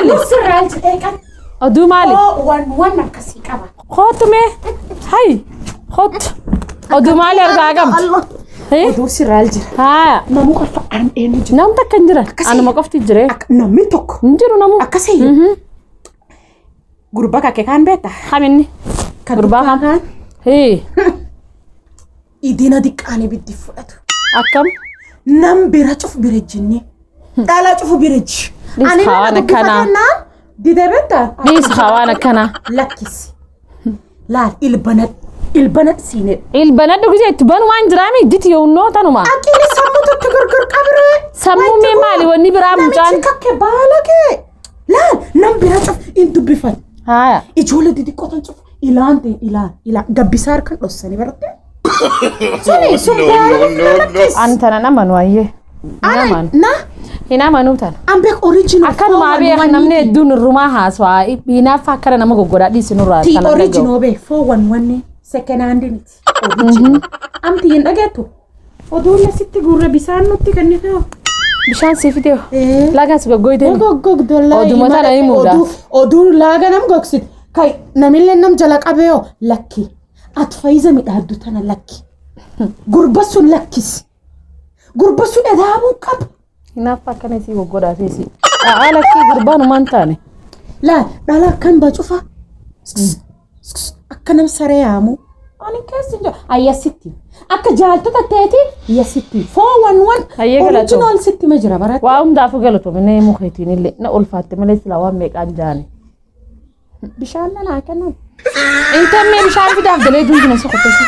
Maali? Sirraa jedhee kan Oduu maali? waan waan akkasii qaba. Kootu mee? Hay. Kootu. Oduu maali argaa qabdu? Oduu sirraa jira. Haa. Namuu qofa aan eenyu jira. Nam takka hin jiran. Anuma qofti jire. Namni tokko. Hin jiru namuu. Akkasii. Gurbaa kakkee kaan beektaa? Kaminni? Kan Gurbaa dukkaa kam? kaan Hee. idina diqqaan ibiddi fudhatu. Akkam? Nam bira cufu bira jinni. Dhala cufu bira ji. Dhiis Ani hawaan nama akkanaa. dubbifannaan dide beektaa? Dhiis hawaan akkanaa. Lakkisi. Laal ilbana ilbana siinee. Ilbana dhugise itti banumaan jiraame idditi yoonnoo tanuma. Aqili sammuu tokko gargar qabiree. Sammuu mee maali wanni biraa mucaan? Namichi kakke baala kee. Laal nam bira cufu in dubbifatu. Haaya. Ijoollee xixiqqoo tan cufu ilaan ta'e ilaan ilaan gabbisaa harkaan dhossanii baratte. Suni sun baala lakkisi. Ani tana namanu ayyee. Hin amanu. Na Hin amanuu tana. an beek original. Akkanuma beek namni hedduun irrumaa haasawaa hinaaffaa akkana nama goggodhaa dhiisi nurraa Ti kana dhaga'u. original be 411 second hand miti. Original. Amti hin dhageettu. Oduun asitti guurre bisaan nutti kennite. Bishaan sii fidee lagaan si goggoytee. Goggogdollaa. Oduma tana himuudha. Oduun laaga nam gogsit. Kai namillee nam jala qabee hoo lakki. Ati faayiza midhaaddu tana lakki. Gurba sun lakkisi. Gurba sun edaabuu qaba. Hinaaffaa akkana isii goggodhaa siisi. A'aa lakkii gurbaanumaan taane. Laal dhala akkan bacufa. Akka nam saree yaamu. Ani keessa hin jiru. Ayyasitti. Akka jaaltota teeti yasitti. 411 Hayyee galatoom. original sitti ma jira baratti. Waa hundaafuu galatoomine himuu keetiin illee na ulfaatte malee silaa waan meeqaan jaane. Bishaan nanaa kennan. Intammee bishaan fidaaf dalee duun si qottasi.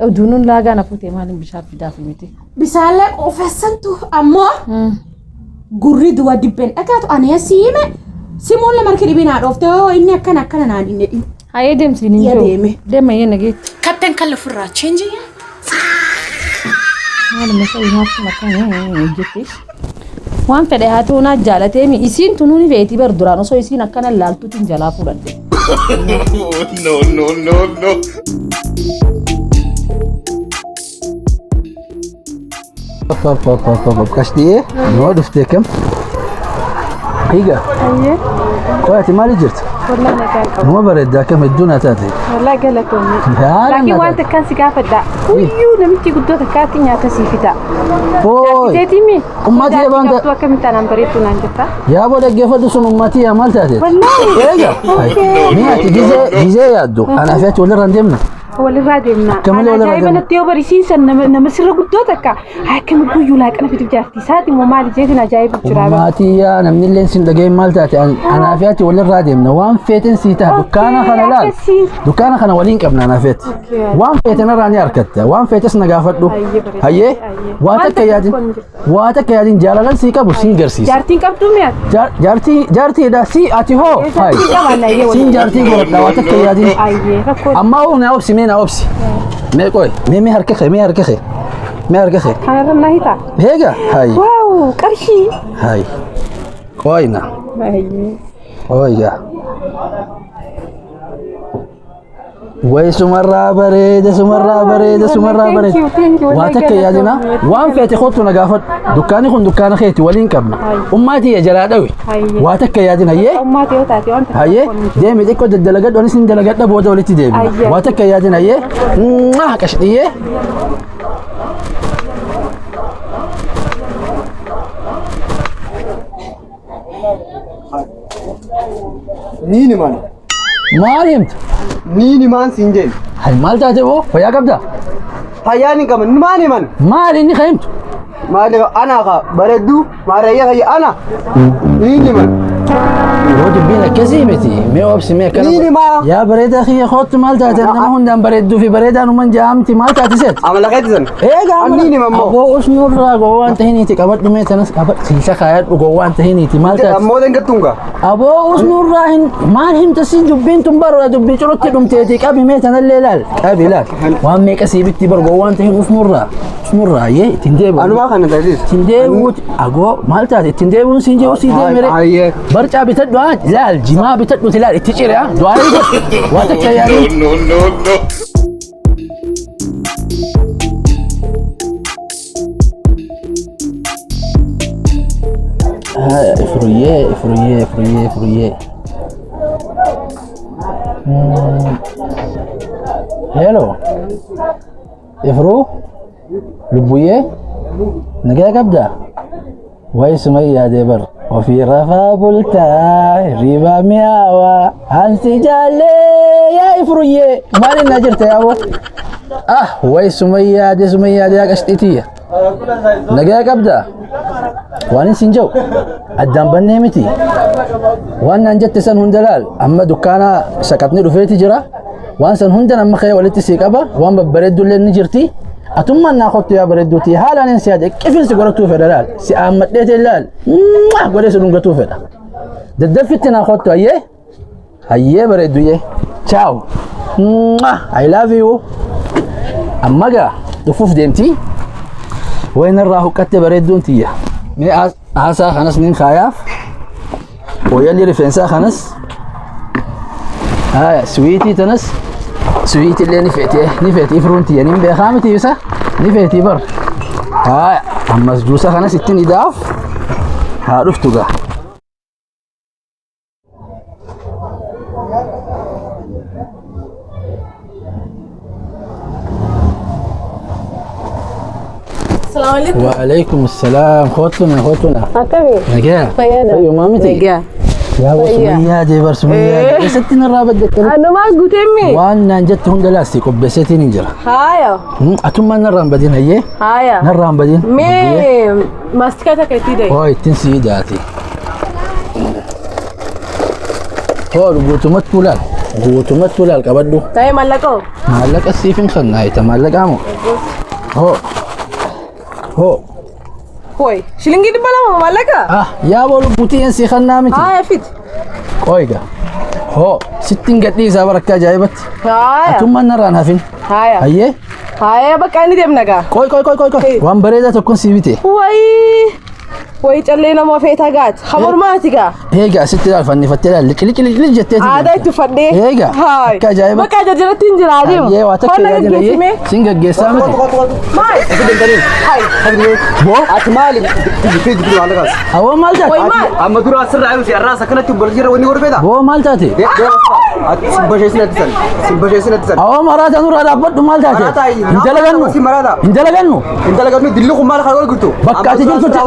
Oduunuun laagaa na fuutee maaliin bishaan fidaaf miti. Bisaalee qofessantu ammoo gurri du'a dibbeen dhagaatu ani asii hime simuun lama harki dhibee naa dhoofte hoo inni akkana akkana naan inni dhibee. Hayyee deemsiin hin Yaa jiru. deeme. Deema yee nageetti. Katteen kan lafirraa cheenji yaa. Maaluma isa hinaaftu akkana hojjetti. Waan fedhe haa ta'u naa jaalatee mi isiin tunuu ni feetii bar duraan osoo isiin akkana laaltuutiin jalaa fuudhadhe. No, no, no, no. Qashxiyee nama dhuftee kam? Higa. Qoy ati maali jirta? Wallahi nagaan qaba. Nama bareeddaa kam hedduu naa taate. Wallahi galatoomne. Haala Laakiin naa waan taate. takkaan si gaafadha. Guyyuu namichi guddoo takkaatti nyaata sii fida. Hooy. Jaartii mi? Ummatii ebaan Qabdu akkamitti anaan bareedduu naan jetta? Yaa boo dhaggeeffadhu sun ummatii yaa maal taate? Wallahi. Eega. Mee ati gizee gizee yaaddu anaa fi ati walirra hin deemna. Walirraa deemna. Akka malee walirraa Ajaa'iba deemna. natti yoo barisiisan nama sirra guddoo takka akkami guyyuu laaqana fiduuf jaartii isaati immoo maali jeetiin ajaa'iba jira. Ummaatii yaa namni illee sin dhageen maal taate anaa fi ati walirraa deemna waan feeten sii ta'a dukkaana kana laal akkasii. dukkaana kana waliin qabna anaa fi ati waan feeten irraa ni harkatta waan feetes na gaafadhu Hayyee bareeda. hayyee Hayyee. waa Waan takka takka yaadin tokkoon jirta. waa takka yaadin jaalalan sii qabu siin garsiisa. Jaartiin qabduu mi'a? Jaartii jaartiidha si ati hoo Jaartii qabaanna hayyee siin waliin. jaartii godhadha waa takka yaadin Hayyee rakkoo ammaa hoo na obsi mee na obsi mee qoy mee mee harka kee mee harka kee mee harka kee kanarra na hitaa. heega hay Waaw qarshii. hay qoy na Hayyee. qoy gaa way sumarraa bareeda sumarraa bareeda sumarraa Thank bareeda you, thank you. waa takka yaadina waan feete kottu na gaafadhu dukkaanni kun dukkaana keeti waliin qabna ummaatii ya jalaa dhawe Hayyee. waa takka yaadin hayyee Ummaati yoo taate waan takka hayyee tokkoon hin jiru. deemi xiqqoo daddalagadhu anis hin dalagadha booda walitti deebina Hayyee. waa takka yaadin hayyee mwah qashxiyyee Niin himan. maal himta Niin himaan siin jeen. hay maal taate boo fayyaa qabda Fayyaan hin qaban. Maal himan? maal inni ka himtu Maal ana ka bareedduu maarayya kayya ana. Niin himan. Yoo dubbiin akkasii miti mee obsi mee akkana Niin himaa. yaa bareedaa kiyya kootu maal taate nama hundaan bareedduu fi bareedaan uman jaamti maal taate seet Amala keetisan. Eega Niin himan moo. Aboo usnurraa gowwaan tahiniiti qabadhu mee tanas qabadhu siisa kaayadhu gowwaan tahiniiti maal taate Ammoo dangattuun gaa. Aboo usnurraa hin maal himta si dubbiin tun barra dubbii curutti dhumteeti qabi mee tanallee laal qabi laal waan meeqa sii bitti bar gowwaan tahin usnurraa usnurraa yee ittiin deebi'u Anumaa kana taasisu. ittiin deebi'uuti agoo maal taate ittiin deebi'uun siin jiru sii deemire Hayyee. barcaa bitadhu haa laal jimaa bitadhu laal itti cire haa du'aa godhu waa takka yaadin No, no, no. Haya, Ifruyyee, Ifruyyee, Ifruyyee, Ifruyyee. Hello. Ifruu? Lubbuyyee? Nagaa qabdaa? Wayi Sumayyaa deebar. Ofii rafaa bultaa, hirribaa mi'aawaa, hansi jaallee yaa Ifruyyee. Maaliin na jirta yaaboo? Ah, wayi Sumayyaa de Sumayyaa de qashxiitiyya. Nagaa qabdaa? Waan isin jedhu addaan bannee miti. Waan naan jette san hunda laal amma dukkaana shaqaxni dhufeeti jira. Waan san hunda amma ka'ee walitti sii qaba. Waan babbareeddu illee ni jirti. Atummaan naa kottu yaa bareedduuti. Haalaan hin siyaade qifin si godhatuu fedha laal. Si aammadheeti laal. Godhee si dhungatuu fedha. Daddaffitti naa kottu ayyee. Ayyee bareedduyyee. Ciao. I love you. Amma gaa dhufuuf deemti. Wayin irraa huqqatte bareedduun tiyya. Mee haasaa kanas nin kaayaaf. Wayalli rifeensaa kanas. Haya swiitii tanas. Swiitii illee ni feeti ni feeti ifruun tiyya nin beekaa miti isa ni feeti bar. Haya ammas juusa kanas ittiin idaaf haa dhuftu gaa. وعليكم السلام خوتنا خوتنا Akkami? نجاة Fayyaadha. أيوة مامتي Nagaa. يا أبو Fayyaa. سمية دي بر سمية دي ستين الرابط دكتور Anumaa guuteemmi? وانا جت هون دلاستي قبستين نجرا Haaya. أتم نرام بدين هي Haaya. نرام بدين Mee maastikaa takka itti da'i. هاي تنسي داتي هو قوتمت تولال قوتمت تولال قبدو Ta'ee mallaqoo? معلق السيفين خلنا هاي تمعلق عمو هو هو Hooyi. Shilingii 200 mallaqa? اه يا ابو بوتين سي خلنا متي Haaya fit. قويقة هو ستين قديسة بركة جايبت Haaya. أتم نران هفين Haaya. هيه Haaya bakka inni deemna gaa. قوي قوي قوي قوي قوي وان بريدة تكون سيبتي Wayii. Wayii callee nama feetaa gaati. Hamormaati gaa. هيجا ست ألف فني فتلا لك لك لك لك جتيتي Aadaa itti uffadhee. هيجا Haay. كجايبت Bakka jarjaratti hin jira adeema. هيه واتك Honna يا gaggeessime. سنجا جسامتي Maal? بو Ati maali? Fidi fidi maallaqaas. هو مال تاتي Wayi maal? Amma dura asirraa jiru si arraas akkanatti obboleessi irra wanni godhu feeta? بو مال تاتي Ati simbasheessin ati san. Simbasheessin ati san. هو مرات نور على بد مال تاتي Maraataa انت لغنو Si maraata. انت لغنو Intala gadnu dilli kun maal kan gurgurtu? Bakka ati jirtutti.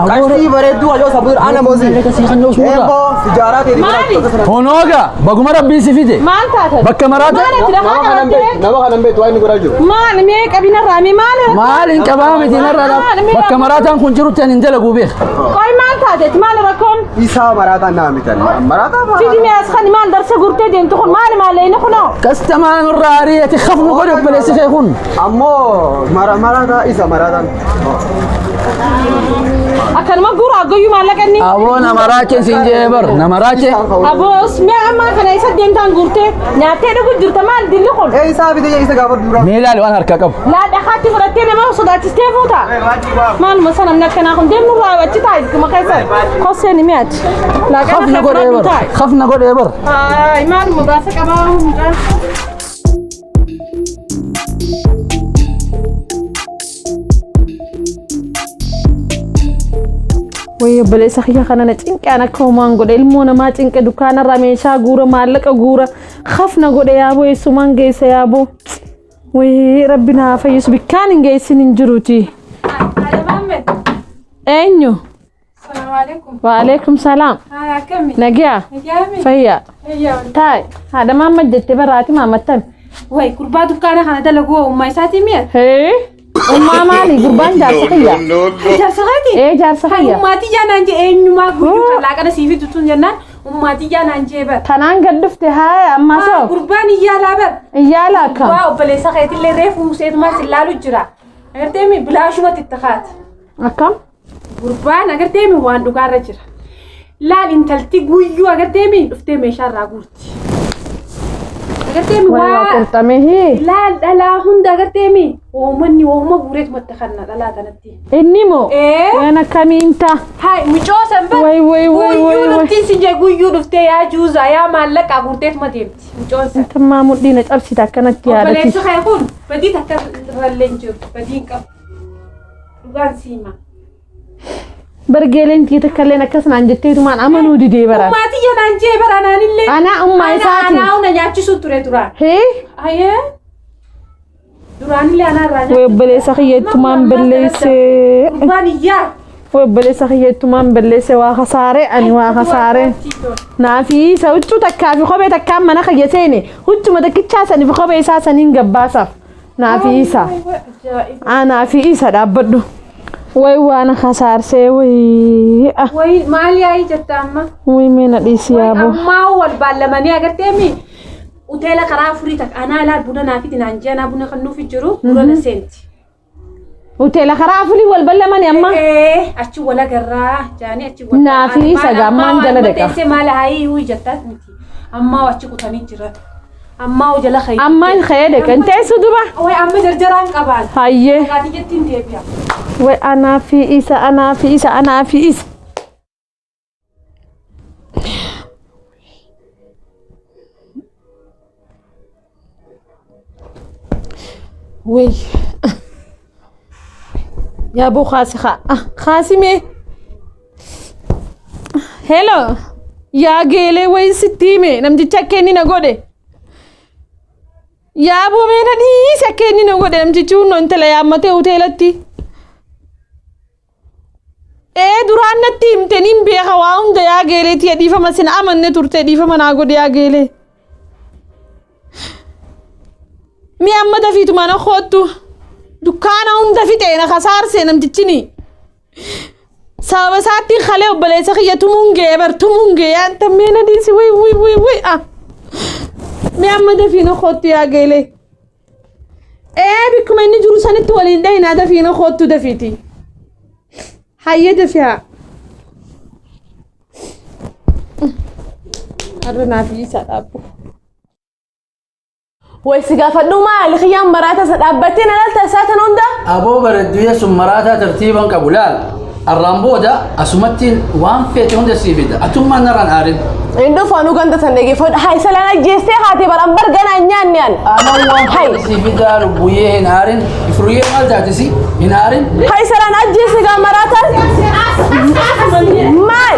Qashtii bareedduu ajoo sabuur ana moosi. Eeboo sijaaraa ta'e. Maali? هونوغا بقوم ربي سيفيتي Maal taatan? بكا مراتا Maal ati Nama lafaa kanan qabattee? beektu nama kanan beektu waan inni godhaa jiru. Maal mee qabina irraa mee maal? maal hin qabaa miti narra bakka maraataan kun jirutti ani hin dalagu beek Qoy maal taateeti maal rakkoon? Isaa maraataa naa mitan. Maraataa maa? Fidi mee as kan maal darsa gurtee deemtu kun maal maal inni kunoo? kastamaa nurraa ari'ati khafnu godhe obboleessi kee kun Ammoo maraataa isa maraataan. Akkanuma guura aggoyyuu maallaqa inni. aboo nama raacheen siin jee bar nama raachee Aboos mee ammaa kana isa deemtaan guurtee nyaattee dhugu jirta maal dilli kun? Ee isaa bitee isa gaafa dura. mee ilaali waan harkaa qabu Laa dhakaatti fudhattee nama sodaachistee fuuta. Maaluma sana namni akkanaa kun deemnu irraa achi taa'i kuma keessa. Kosseen himi achi. Laaqana khafna kee godhee fudhadhu bar taa'i. khafna godhee bar Haay maaluma baasa qabaa mucaan. Wayii obboleessa kiyya kana na cinqaan akka homaan godhe ilmoo namaa cinqe dukkaanarraa meeshaa guura maallaqa guura khafna godhe yaaboo eessumaan geessa yaaboo. Wayii rabbi naa fayyisu bikkaan hin geessin hin jiruuti. Eenyu? Waalaikum salaam. Nagiyaa? Fayyaa? Taa'e haadha maamma jettee baraati maammattan. Way gurbaa dukkaana kana dalaguu ummaa isaatii mi'a. Hee? Ummaa maali? Gurbaan jaarsa kiyya. No, no. Jaarsa keeti? Ee jaarsa kiyya. Ummaatii jaanaan jee eenyumaa guyyuu kan laaqana siif tutuun jennaan ummaatii jaanaan jee bar. Tanaan gad dhufte haaya ammaa soo. Gurbaan iyyaalaa bar. Iyyaala akkam? Waa obboleessa keetillee reefu museetumaa si laalu jira. Agartee mi bilaashumatti itti kaata. Akkam? Gurbaan agartee mi waan dhugaarra jira. Laal intalti guyyuu agartee mi dhuftee meeshaa irraa guurti. Agartee mi Wayi waa waa qurxame hii. laal dhalaa hunda agartee mi uumanni uuma guureetumatti kanna dhalaa kanatti. Inni moo? Ee. Waan akkamiin ta'a? Hai mucoo san bar. Way, way, way, way, Guyyuu way. dhuftiin si jee guyyuu dhuftee yaa juuzaa yaa maallaqaa guurteetuma deemti mucoon san. Intammaa mudhii na cabsite akkanatti yaadati. Obboleessi kee kun badii takka irrallee hin jiru badii hin qabu. Dhugaan siima. Bargeeleen tiyya takka illeen akkas naan jetteetumaan amanuu didee baraan. Ummaa tiyya naan jee bara naanillee. Anaa ummaa isaati. Anaa na nyaachisuu ture duraan. Hee? Ayee. Duraanillee anaa irraa Way obboleessa kiyya ittumaan balleessee. Gurbaan iyyaa. Way obboleessa kiyya ittumaan balleessee waa kasaaree ani waa kasaaree. Naafi isa huccuu takkaa fi kophee takkaan mana kiyya seene huccuma takkichaa sanii fi kophee isaa saniin gabbaasaaf. Naafi isa. Anaa fi isa dhaabbadhu. Way waan kasaarsee way. Ah. Wayi maal yaa'ii jetta amma? Way mee na dhiisi yaaboo. Ammaa wal baallamanii agarteemi. Uteela karaa afurii takka anaa laal buna naa fidi naan jee anaa buna kan nuufi jiru dura na seenti. Hoteela karaa afurii wal ballamani amma. Ee achi wal agarraa jaanii achi wal. Naa fi isa gaammaan jala dhaqa. Teessee maal haayii wii jettaa miti. Ammaa achi kutanii jiran. Ammaa jala kayyi. Ammaan ka'ee dhaqa. Hin teessu duba. Wayi amma jarjaraan qabaan. Hayyee. Dhugaatii jettiin deebi'a. Way anaa fi isa anaa fi isa anaa fi isa. Wey. Yaaboo kaasi haa. Kaasi mee. Hello. Yaa geelee wayi sitti hime namtichi akka inni na godhe. Yaaboo mee na dhiisi akka inni na godhe namtichi hunnoo intala yaammatee hoteelatti. Ee duraan natti himte nin beeka waa hunda yaa geelee tiya dhiifama sin amanne turte dhiifama naa godhe yaa geelee. Mi amma dafiituma na koottu dukkaana hunda fixee na kasaarsee namtichini. Sababa isaattiin kalee obboleessa kiyya tumuun ga'ee bar tumuun ga'ee anta mee na dhiisi wuy wuy wuy wuy ah. Mi amma dafii na koottu yaa geelee. Ee bikkuma inni jiru sanitti waliin dhayinaa dafii na koottu dafiiti. Hayyee dafii haa. Har'a naaf isaa dhaabbu. Way si gaafadhu maali kiyyaan maraata isa dhaabbattee na lalta isaa tan hunda? Aboo bareedduyyee sun maraataa tartiiban qabu laal. Arraan booda asumatti waan feete hunda sii fida. Atummaan narraan aarin. Hin dhufu anuu ganda san dhageeffadhu. Hay salaan ajjeestee haate baran bar ganaa hin nyaanne an. Anan waan Hay. feete sii fidaa lubbuyyee hin aarin. Ifruyyee maal taate si hin aarin. Hay salaan ajjeeste gaa maraataan. Maal?